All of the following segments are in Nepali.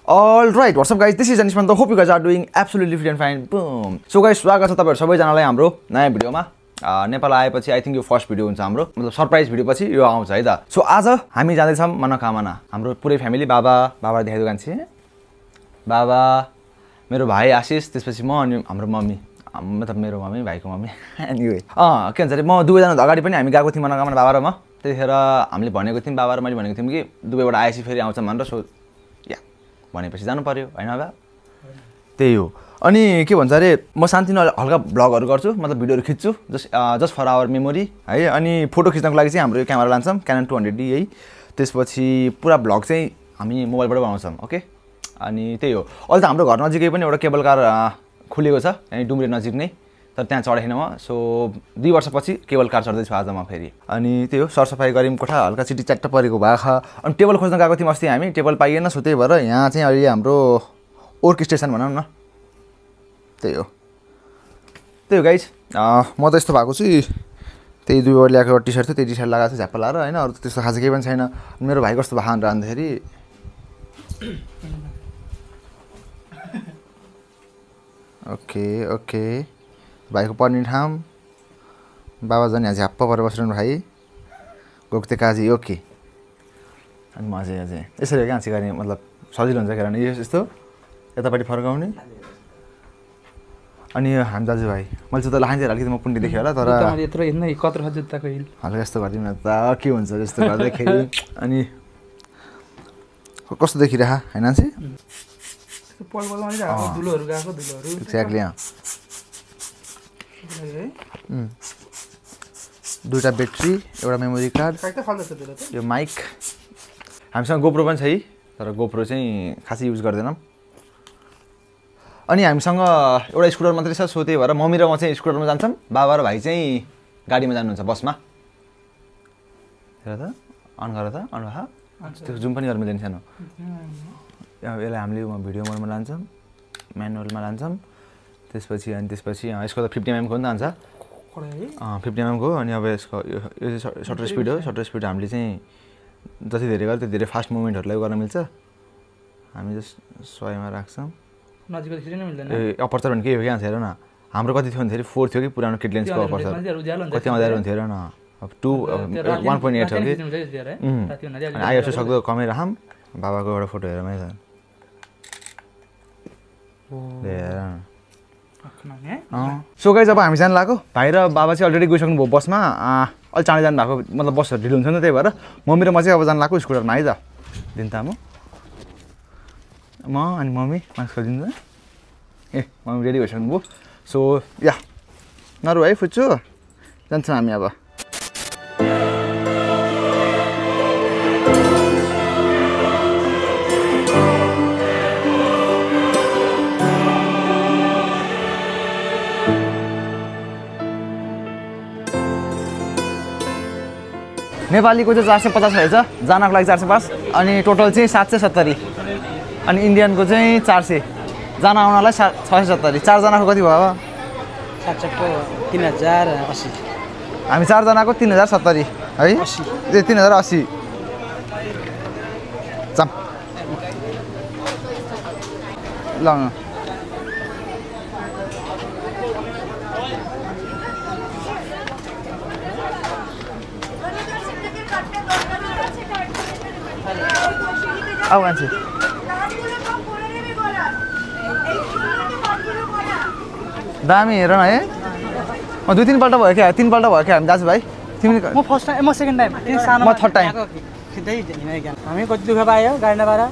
All right, what's up guys? This is Anish Manta. Hope you guys are doing absolutely fit and fine. Boom. So guys, स्वागत छ तपाईहरु सबैजनालाई हाम्रो नयाँ भिडियोमा। नेपाल आएपछि आई थिंक यो फर्स्ट भिडियो हुन्छ हाम्रो, मतलब सरप्राइज भिडियो पछि यो आउँछ है त। सो आज हामी जाँदै छौं मनोकामना। हाम्रो पुरै फ्यामिली बाबा देखाइ दोकान छ। बाबा, मेरो भाइ आशिष, त्यसपछि म अनि हाम्रो मम्मी, मतलब मेरो मम्मी, भाइको मम्मी। एनीवे के भन्छ रे, म दुवैजना अगाडि पनि हामी गएको थियौं मनोकामना बाबा र म। त्यतिखेर हामीले भनेको थियौं, बाबा र मैले भनेको थियौं कि दुबईबाट आएपछि फेरि आउँछ भनेर। सो भनेपछि जानु पर्यो हैन बा। त्यही हो। अनि के भन्छ रे, म शान्तिले हल्का ब्लगहरु गर्छु, मतलब भिडियोहरु खिच्छु, जस्ट फर आवर मेमोरी है। अनि फोटो खिच्नको लागि चाहिँ हाम्रो यो क्यामेरा लान्छौं, Canon 200D यही। त्यसपछि पुरा ब्लग चाहिँ हामी मोबाइलबाट बनाउँछौं, ओके। अनि त्यही हो। अहिले त हाम्रो घर नजिकै पनि एउटा केबल कार खुलेको छ, यानी डुम्रे नजिक नै। तर त्यहाँ चढेन म। सो 2 वर्षपछि केबल कार चढ्दै छु आज म फेरि। अनि त्यही हो, सरसफाई गर्यौं, कोठा हल्का चिटी च्याट्ट परेको भा खा। अनि टेबल खोज्न गएको थियौं अस्ति हामी, टेबल पाइएन। सो त्यही भएर यहाँ चाहिँ अहिले हाम्रो ओर्क स्टेसन भनौं न। त्यही हो गाइज। म त यस्तो भएको छु, त्यही दुईबाट ल्याएको एउटा टी-शर्ट थियो, त्यही टी-शर्ट लगाएको छु झ्याप्प लाएर हैन। अरु त त्यस्तो खास केही पनि छैन। मेरो भाइ कस्तो भान रहँदाखेरि ओके भाइको पर्ने ठाउँ, बाबा जाने झ्याप्प परेर बसिरहनु भाइ, गोक्ते काजी ओके। अनि म अझै यसरी काँची गर्ने, मतलब सजिलो हुन्छ खेल्न यस्तो यतापट्टि फर्काउने। अनि हामी दाजुभाइ, मैले जुत्ता लगाइदिएर अलिकति म पुण्डी देखेँ होला, तर यत्रो हिँड्न कत्रो जुत्ताको हिल हल्का यस्तो गरिदिउँ न त, के हुन्छ जस्तो गर्दाखेरि। अनि कस्तो देखिरहा हैन चाहिँ पलपलमा नि गएको दुलोहरु गएको दुलोहरु एक्ज्याक्टली। दुईटा ब्याट्री, एउटा मेमोरी कार्ड, यो माइक। हामीसँग गोप्रो पनि छ है, तर गोप्रो चाहिँ खासै युज गर्दैनौँ। अनि हामीसँग एउटा स्कुटर मात्रै छ। सो त्यही भएर मम्मी र म चाहिँ स्कुटरमा जान्छौँ, बाबा र भाइ चाहिँ गाडीमा जानुहुन्छ, बसमा। हेर त, अन गर त, अन भा। त्यो जुम पनि गर्न मिल्दैन सानो। यसलाई हामीले भिडियो मोडमा लान्छौँ, म्यानुअलमा लान्छौँ। त्यसपछि यसको त 50 mm को नि त हुन्छ, 50 mm को। अनि अब यसको यो चाहिँ सटर स्पिड हो। सटर स्पिड हामीले चाहिँ जति धेरै गर्यो त्यति धेरै फास्ट मुभमेन्टहरूलाई गर्न मिल्छ। हामी जस्ट 100 मा राख्छौँ। नजिकको खिच्न मिल्दैन। ए अपर्चर भने के हो क्या, हेर न, हाम्रो कति थियो भन्दाखेरि 4 थियो कि पुरानो किट लेन्सको अपर्चर, कति मजा हुन्थ्यो हेर न। अब 1.8 हो कि। अनि आइएसओ सक्दो कमै राखौँ। बाबाको एउटा फोटो हेर मैले हेर। सो गाइज अब हामी जानु लाग्यो। भाइ र बाबा चाहिँ अलरेडी गइसक्नु भयो बसमा। अलि चाँडै जानु भएको, मतलब बसहरू ढिलो हुन्छ नि, त्यही भएर मम्मी र म चाहिँ अब जानु लाग्यो स्कुटरमा है त। दिन्ता म अनि मम्मी मास्क खोलिदिन्छ। ए मम्मी रेडी भइसक्नु भयो। सो या नरु है फुच्चु, जान्छौँ हामी अब। नेपालीको चाहिँ 450 रहेछ, जानको लागि 405, अनि टोटल चाहिँ 770। अनि इन्डियनको चाहिँ 400, जान आउनलाई 670। 4 जनाको कति भयो अब? 3080। हामी 4 जनाको 3070 है, 3080। जाम ल। आऊ मान्छे दामी हेर न है। म 2-3 पल्ट भयो क्या, 3 पल्ट भयो क्या हामी दाजुभाइ। तिमी? म फर्स्ट टाइम, म सेकेन्ड टाइम, म थर्ड टाइम। खिच्दै हामी कति दुःख पायो गाडी नपाएर।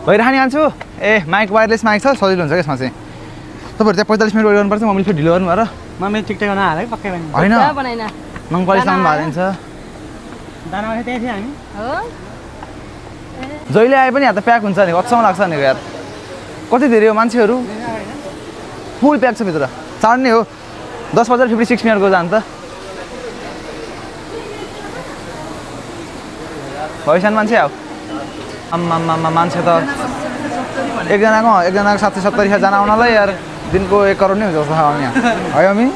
भइरानी आन्छु। ए माइक, वायरलेस माइक छ, सजिलो हुन्छ यसमा चाहिँ। तपाईँहरू त्यहाँ 45 मिनट वेट गर्नुपर्छ, मम्मीले फेरि ढिलो गर्नु भएर। मम्मी ठिक ठाक नहाले पक्कै पनि होइन, नङपालीसम्म हालिन्छ। दानामा त्यही थियो हामी हो। जहिले आए पनि यहाँ त प्याक हुन्छ नि, कच्चामा लाग्छ नि यार। कति धेरै हो मान्छेहरू, फुल प्याक छ भित्र। चाँड्ने हो 10:56 मिनटको जान त। भइसान मान्छे आऊ। आम्मामा मान्छे त एकजनाको 770 जना आउनलाई यार दिनको 1 करोड नै हुन्छ जस्तो छ यहाँ है अमी।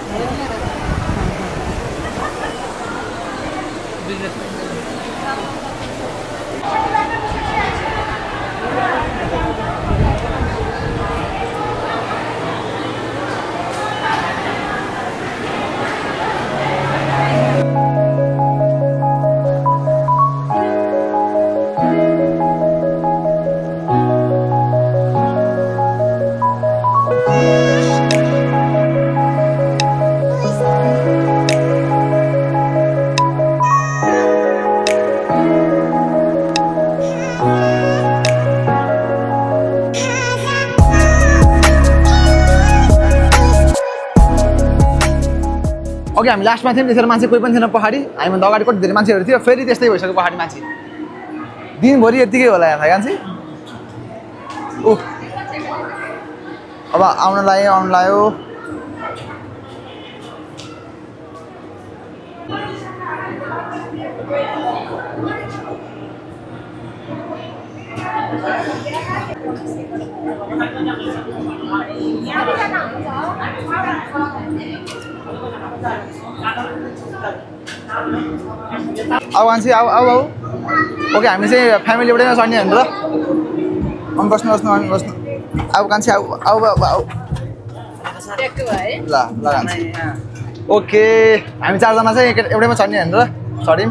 अघि हामी लास्टमा थियौँ त्यतिखेर मान्छे कोही पनि थिएन पहाडी हामीभन्दा अगाडि कति धेरै मान्छेहरू थियो फेरि त्यस्तै भइसक्यो पहाडी मान्छे दिनभरि यत्तिकै होला यहाँ थाहा कान्छी ओह अब आउन लाग्यो आऊ मान्छे आऊ आऊ आऊ ओके हामी चाहिँ फ्यामिली एउटैमा चढ्ने होइन र अनि बस्नु आऊ कान्छे आऊ आऊ आऊ ल ल कान्छे ओके हामी चारजना चाहिँ एउटैमा चढ्ने होइन र चढ्यौँ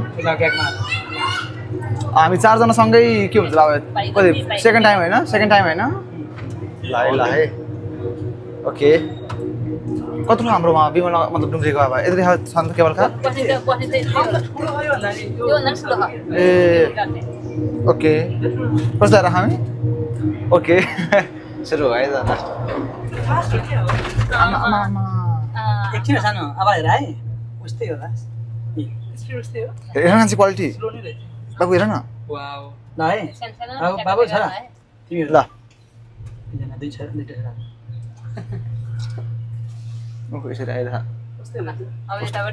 हामी चारजना सँगै के हुन्छ अब कति सेकेन्ड टाइम होइन ल है ओके कत्रो हाम्रो वहाँ विमल मतलब डुम्रेको अब यत्रो छ नि त केवल खा ए ओके कस्तो आएर हामी ओके सुरु है त एकछिन सानो आवाज हेर है उस्तै होला हेर मान्छे क्वालिटी बाबु हेर न ल है बाबु छ तिमीहरू ल एकजना दुईटा छ ओहो यसरी आइरह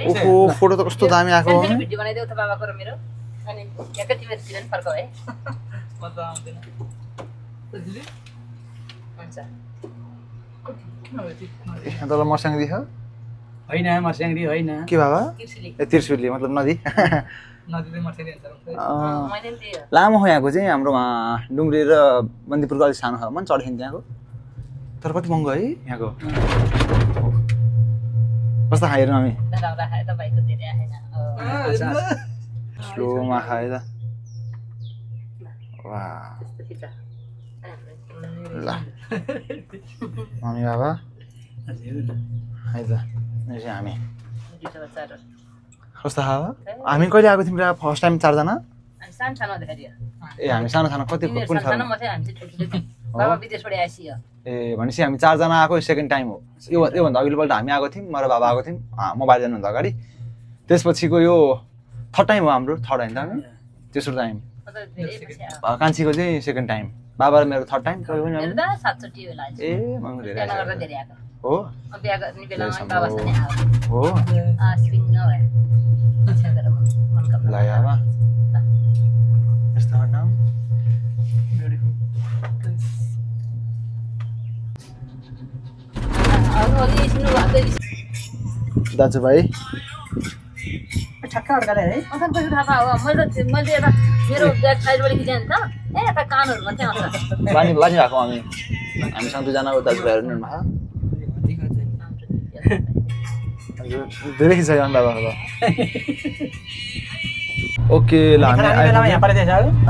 ओहो फोटो त कस्तो दामी आएको भिडियो बनाइदेऊ त बाबाको र मेरो अनि याकै तिमी सिजन फर्काउ है म त आउँदैन हुन्छ तल मर्स्याङ दिख होइन मर्स्याङदी होइन के बाबा तिर्सुली ए तिर्सुली मतलब नदी नदीले मर्स्याङ हुन्छ मैले नि लामो हो यहाँको चाहिँ हाम्रोमा डुङ्ग्री र बन्दीपुरको अलिक सानो छ मन चढ्थ्यौँ त्यहाँको तर कति महँगो है यहाँको कस्तो खाएर हामी राम्रा खाए त भाइको धेरै आएन स्लोमा खाए त वा ल मम्मी बाबा है त हामी कस्तो खायो हामी कहिले आएको थियौँ र फर्स्ट टाइम चारजना ए हामी सानो सानो कति कुन सानो बाबा विदेशबाट आइसियो ए भनेपछि हामी चारजना आएको सेकेन्ड टाइम हो योभन्दा अघिल्लोपल्ट हामी आएको थियौँ म र बाबा आएको थियौँ म बाहिर जानुभन्दा अगाडि त्यसपछिको यो थर्ड टाइम हो हाम्रो थर्ड होइन त हामी तेस्रो टाइम कान्छीको चाहिँ सेकेन्ड टाइम बाबा र मेरो थर्ड टाइम ए मलाई धेरै हो हो ल आमा यस्तो नाम दाजुभाइ ठक्क अड्काले है बानी भएको हामीसँग दुईजना दाजुभाइहरू नि धेरै खिच्छ बाबाको ओके ल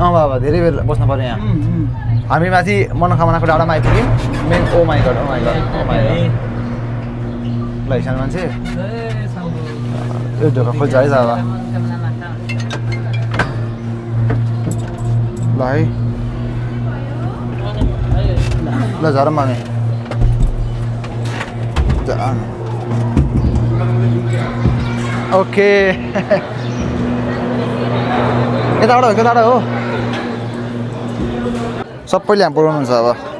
बाबा धेरै बेर बस्नु पर्यो यहाँ हामी माथि मनोकामनाको डाँडामा आइपुग्यौँ मेन ओ माई गड ल सानो मान्छे यो ढोका खोल्छ है बाबा ल है ल झरौँ मामे ओके यताबाट हो सबैले यहाँ बोलाउनुहुन्छ अब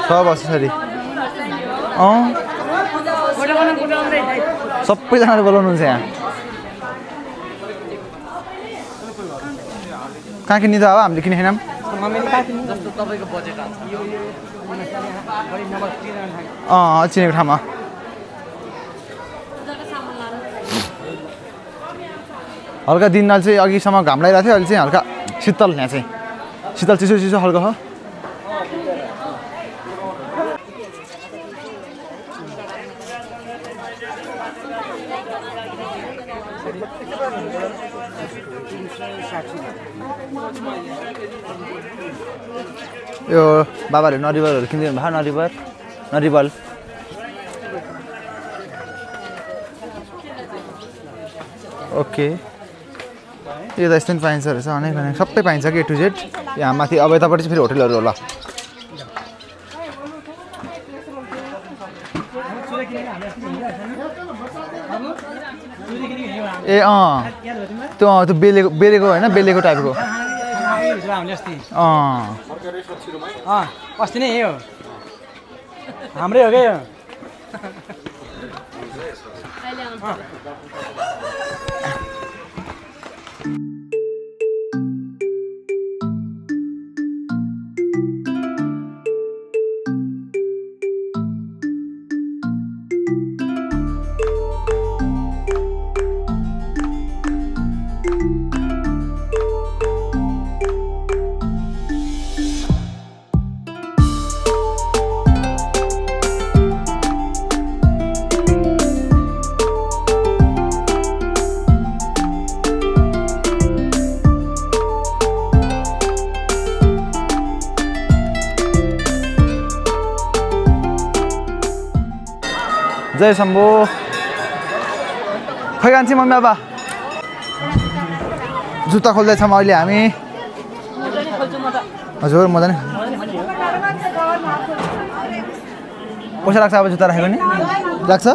सब यसरी सबैजनाले बोलाउनुहुन्छ यहाँ कहाँ किन्ने त अब हामीले किने छैनौँ चिनेको ठाउँमा हल्का दिन चाहिँ अघिसम्म घाम लागिरहेको थियो अहिले चाहिँ हल्का शीतल यहाँ चाहिँ शीतल चिसो चिसो हल्का हो यो बाबाले नरिवलहरू किनिदिनु भयो नरिवल ओके यो त यस्तो नि पाइन्छ रहेछ अनेक अनेक सबै पाइन्छ कि A to Z यहाँ माथि अब यतापट्टि चाहिँ फेरि होटलहरू होला ए त्यो बेलेको होइन बेलेको टाइपको अस्ति नै हो हाम्रै हो क्या जय शम्भो खै कान्छी मम्मी बाबा जुत्ता खोल्दैछौँ अहिले हामी हजुर मजा नै पैसा लाग्छ अब जुत्ता राखेको नि लाग्छ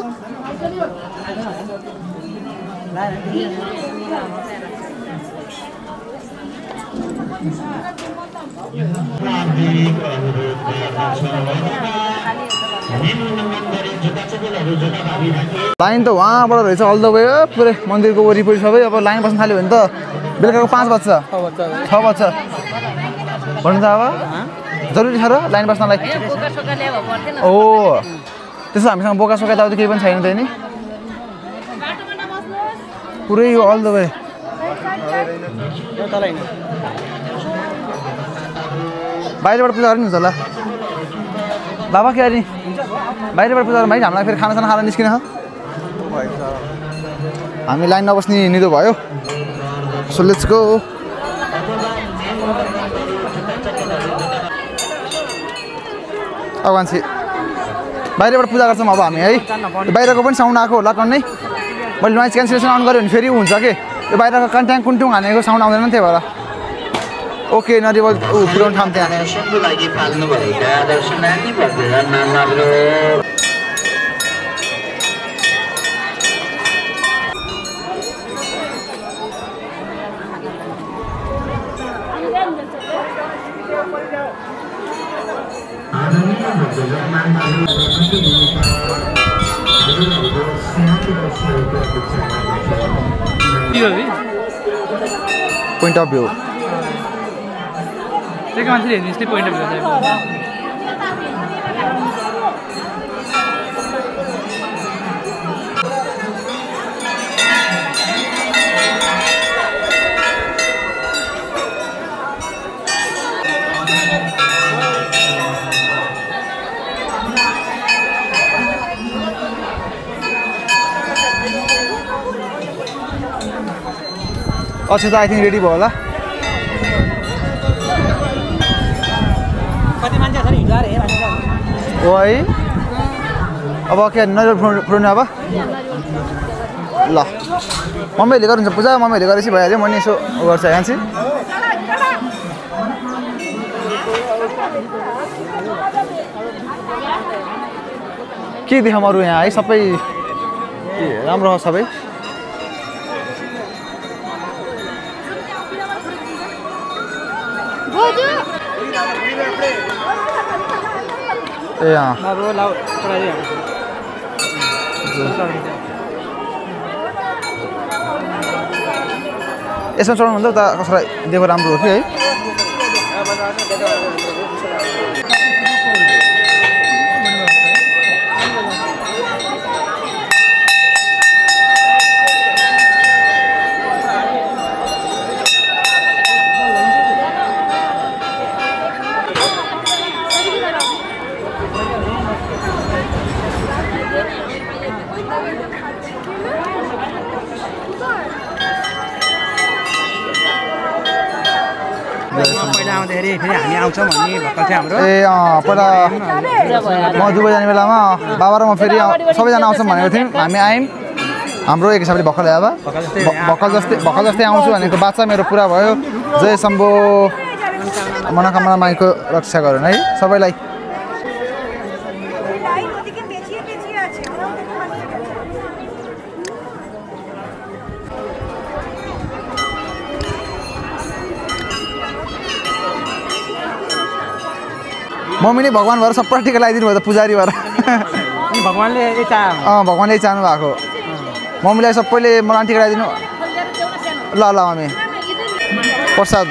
लाइन त वहाँबाट रहेछ अल द वे पुरै मन्दिरको वरिपरि सबै अब लाइन बस्न थाल्यो भने त बेलुकाको 5 बज्छ 6 बज्छ भन्नु त अब जरुरी छ र लाइन बस्नलाई ओ त्यसो हामीसँग बोका सोका त केही पनि छैन त नि पुरै यो अल द वे बाहिरबाट पूजा गर्नु हुन्छ होला बाबा के अरे बाहिरबाट पूजा गर्नु भाइ हामीलाई फेरि खानासाना खाएर निस्किन हामी लाइन नबस्ने निदो भयो सो लेट्स गो अब मान्छे बाहिरबाट पूजा गर्छौँ अब हामी है बाहिरको पनि साउन्ड आएको होला टन्नै मैले नोइज क्यान्सलेसन अन गऱ्यो भने फेरि हुन्छ कि यो बाहिरको कन्ट्याङ कुन्टुङ हानेको साउन्ड आउँदैन त्यही भएर ओके नरिवल पुऱ्याउने ठाउँ त्यहाँ पोइन्ट अफ भ्यू त्यही मान्छेले हेर्ने यस्तै पोइन्ट अफ भ्यू अच्छा त आई थिङ्क रेडी भयो होला ओ है अब के नजर पुऱ्याउनु अब ल मम्मीहरूले गर्नुहुन्छ पूजा मम्मीहरूले गरेपछि भइहाल्यो म नि यसो गर्छु यहाँ के देखाउँ अरू यहाँ है सबै राम्रो हो सबै ए यसमा चढाउनु भन्दा उता कसैलाई दिएको राम्रो हो कि है हामी आउँछौँ भन्ने भक्कल थियो हाम्रो ए पहिला म दुबई जाने बेलामा बाबा र म फेरि सबैजना आउँछौँ भनेको थियौँ हामी आयौँ हाम्रो एक हिसाबले भक्कल अब भक्कल जस्तै आउँछु भनेको बाचा मेरो पुरा भयो जय शम्भो मनोकामना माईको रक्षा गरून् है सबैलाई मम्मीले भगवान भएर सबै टिका लगाइदिनु भयो त पुजारी भएर भगवानले भगवानले चाहनु भएको मम्मीलाई सबैले मलाई टिका लगाइदिनु ल ल मम्मी प्रसाद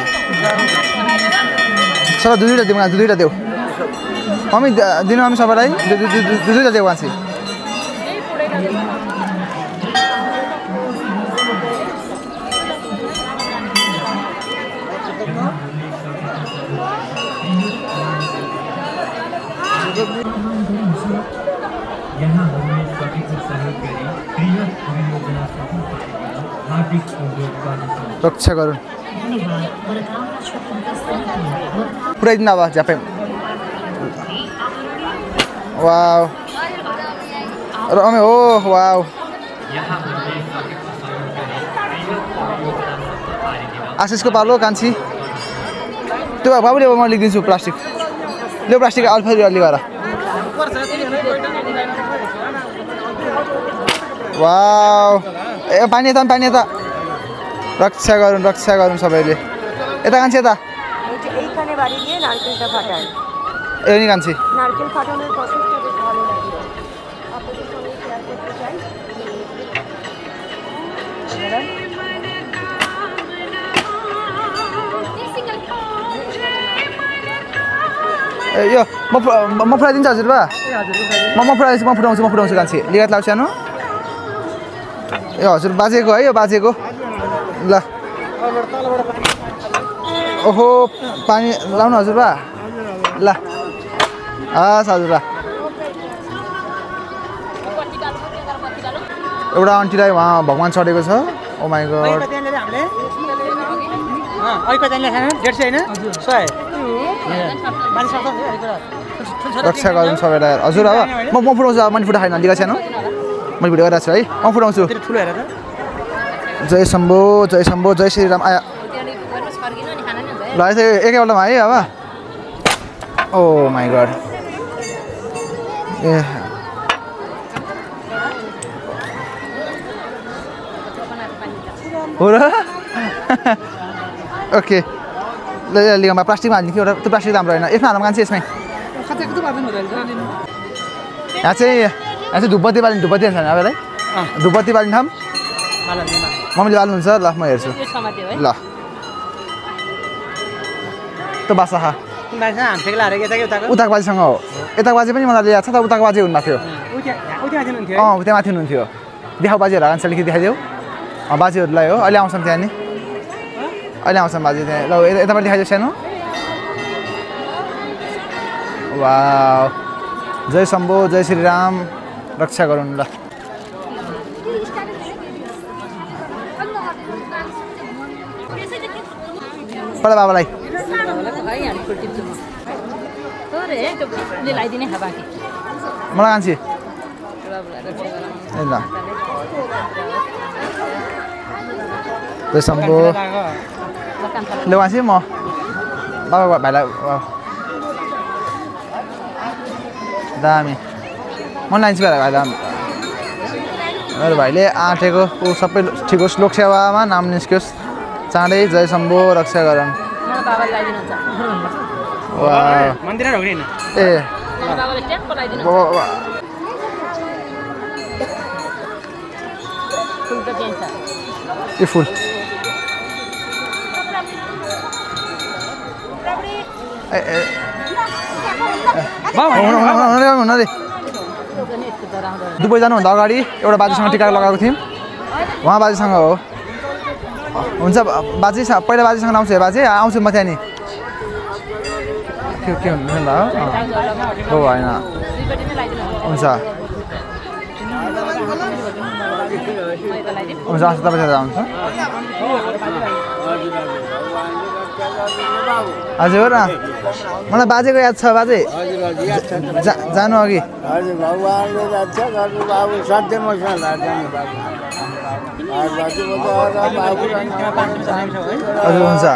सबै दुईवटा दिउँ दुईवटा देऊ मम्मी दिनु मम्मी सबैलाई दुईवटा देऊ मान्छे यहाँ हमने सभी को सहयोग करी क्रिया परियोजना सफल पारेगा हार्दिक शुभकामनाएं रक्षा गरून् पुऱ्याइदिनु अब झ्यापै वाउ रमे हो वाउ आशिषको पालो कान्छी त्यो बाबुले म लेखिदिन्छु प्लास्टिक लो प्लास्टिक अल्फा अलि गर वाउ ए पानी यता रक्षा गरून् सबैले यता कान्छी यता এইখানে বাড়ি দিয়ে নারকেলটা ফাটায় এই নি কাन्छी নারকেল ফাটানোর প্রসেসটা বেশ ভালো লাগে আপনাদের সঙ্গে শেয়ার করতে চাই ए यो म फुटाइदिन्छु हजुरबा म फुटाउँछु कान्छी लिगात लाउँछु सानो ए हजुर बाजेको है यो बाजेको ल ओहो पानी लाउनु हजुरबा ल हस् हजुरबा एउटा आन्टीलाई उहाँ भगवान चढेको छ ओ माई गॉड रक्षा गरून् सबैलाई हजुर अब म फुटाउँछु मैले फुटा खाइन लिगा सानो मैले भिडियो गरिरहेको छु है म फुटाउँछु जय शम्भो जय श्रीराम आया ल यसो एकैपल्टमा है अब ओ माई गॉड ए हो र ओके ल लिगामा प्लास्टिकमा हाल्ने कि एउटा त्यो प्लास्टिक राम्रो होइन यसमा हालौँ कान्छी यसमै यहाँ चाहिँ धुपबत्ती बाल्ने धुपबत्ती हाल्छ अबलाई धुपबत्ती बाल्ने ठाउँ मम्मीले बाल्नुहुन्छ ल म हेर्छु ल त्यो बासा खा उताको बाजेसँग हो यताको बाजे पनि मलाई ल्याएको छ त उताको बाजे हुनुभएको थियो त्यहाँ माथि हुनुहुन्थ्यो देखाउ बाजेहरू कान्छीले कि देखाइदेऊ बाजेहरूलाई हो अहिले आउँछन् त्यहाँ नि अहिले आउँछन् बाजे त्यहाँ ल यताबाट देखाइदेऊ सानो वाउ जय शम्भो जय श्रीराम रक्षा गरून् ल पढ बाबालाई मलाई कान्छी ल जय शम्भो ल कान्छी म बाबा भाइलाई दामी मन लान्छु भाइलाई मेरो भाइले आँटेको ऊ सबै ठिक होस् लोक सेवामा नाम निस्कियोस् चाँडै जय शम्भो रक्षा गरून् ए ए फुल दुबई जानुभन्दा अगाडि एउटा बाजेसँग टिका लगाएको थियौँ उहाँ बाजेसँग हो हुन्छ बाजेसँग पहिला बाजेसँग आउँछु है बाजे आउँछु म त्यहाँ नि के हुनु हो होइन हुन्छ हुन्छ तपाईँ आउँछ हजुर मलाई बाजेको याद छ बाजे जानु अघि हजुर हुन्छ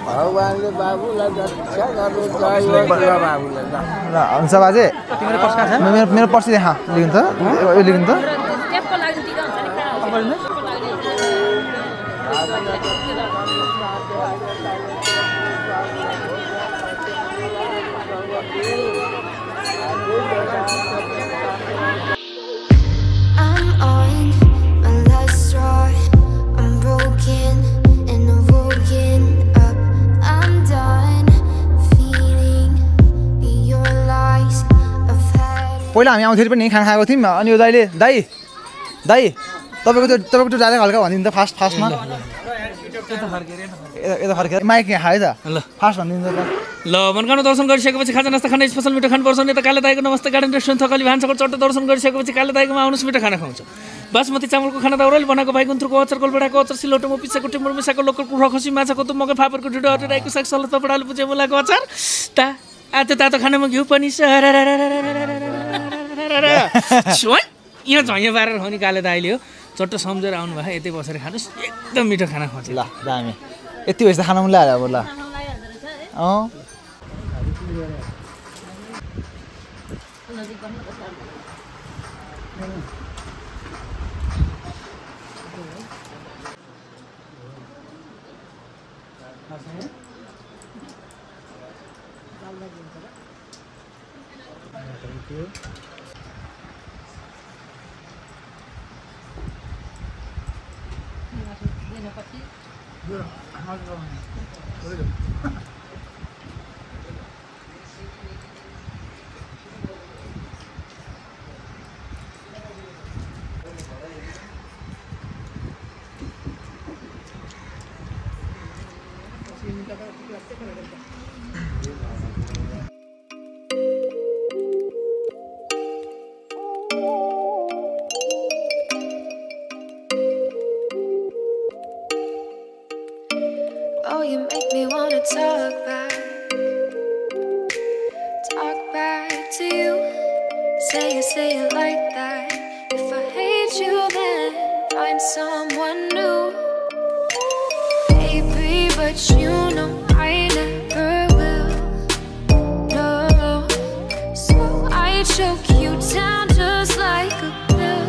भगवानले बाबुलाई रक्षा गर्नु बाबुलाई ल हुन्छ बाजे तिम्रो पर्स कहाँ छ मेरो पर्सि देखा लेख्नु त यो लेख्नु त ट्यापको लागि दिँदा हुन्छ नि पहिला हामी आउँथ्यो पनि खाना खाएको थियौँ अनि यो दाइले दाइ तपाईँको त्यो डाइरेक्ट हल्का भनिदिनु त फास्टमा यता फर्केर माइक यहाँ खायो त ल फास्ट भनिदिनु त ल मनकानो दर्शन गरिसकेपछि खाजा नास्ता खाना स्पेसल मिठो खानुपर्छ नि त काले दाइको नमस्ते गार्डन रेस्टुरेन्ट थकाली भान्साको चट्टो दर्शन गरिसकेपछि काले दाइकोमा आउनुहोस् मिठो खाना खुवाउँछ बासमती चामलको खाना दाउराले बनाएको भाइ गुन्द्रुकको अचार कोलबेडाको अचार सिलौटोमा पिसाको टिम्बुर मिसाको लोकल कुखुरा खसी माछाको तुम मकै फापरको ढुडो अटेराईको साग सल्लाह तपडालु पुजे मुलाको अचार तातो खानामा घिउ पनि यहाँ झैँ पारेर खुवाउने काले दाइले हो चट्ट सम्झेर आउनुभयो यतै बसेर खानुहोस् एकदम मिठो खाना खुवाउँछ ल दामी यति भएछ खाना मन लाग्यो अब ल Oh, you make me wanna talk back to you. Say it like that. If I hate you, then find someone new. Baby, but you know I never will. No, so I choke you down just like a pill.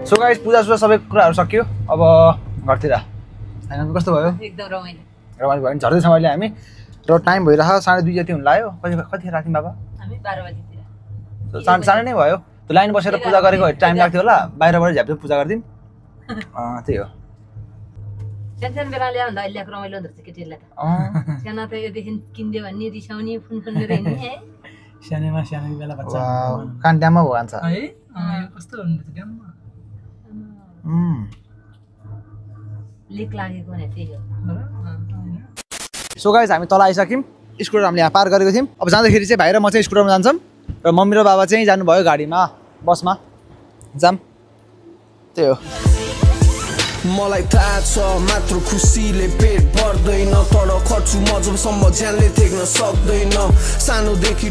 So guys पूजा सबै कुराहरू सक्यो अब घरतिर हैन कस्तो भयो एकदम रमाइलो भयो नि झर्दै छौँ अहिले हामी र टाइम भइरह 2:30 जति हुन लाग्यो कति राति बाबा हामी 12 बजेतिर साढे नै भयो त्यो लाइन बसेर पूजा गरेको टाइम लाग्थ्यो होला बाहिरबाट झ्याप्दै पूजा गर्दिन त्यही हो सानो बेला ल्यायो भन्दा अहिले रमाइलो हुन्छ केटीहरूलाई त सानो त योदेखि किन्दियो भने रिसाउने फुनफुन रहने है सानोमा सानो बेला बच्चा कान ड्याममा भन्छ है कस्तो हुन्छ ड्याममा लिक लागेको भने त्यही हो सो गाइस हामी तल आइसक्यौँ स्कुटर हामीले यहाँ पार गरेको थियौँ अब जाँदाखेरि चाहिँ भाइ र म चाहिँ स्कुटरमा जान्छौँ र मम्मी र बाबा चाहिँ जानुभयो गाडीमा बसमा जाम त्यही हो मलाई थाहा छ मात्र खुसीले पेट भर्दैन तर खर्चु म जबसम्म ज्यानले देख्न सक्दैन सानोदेखि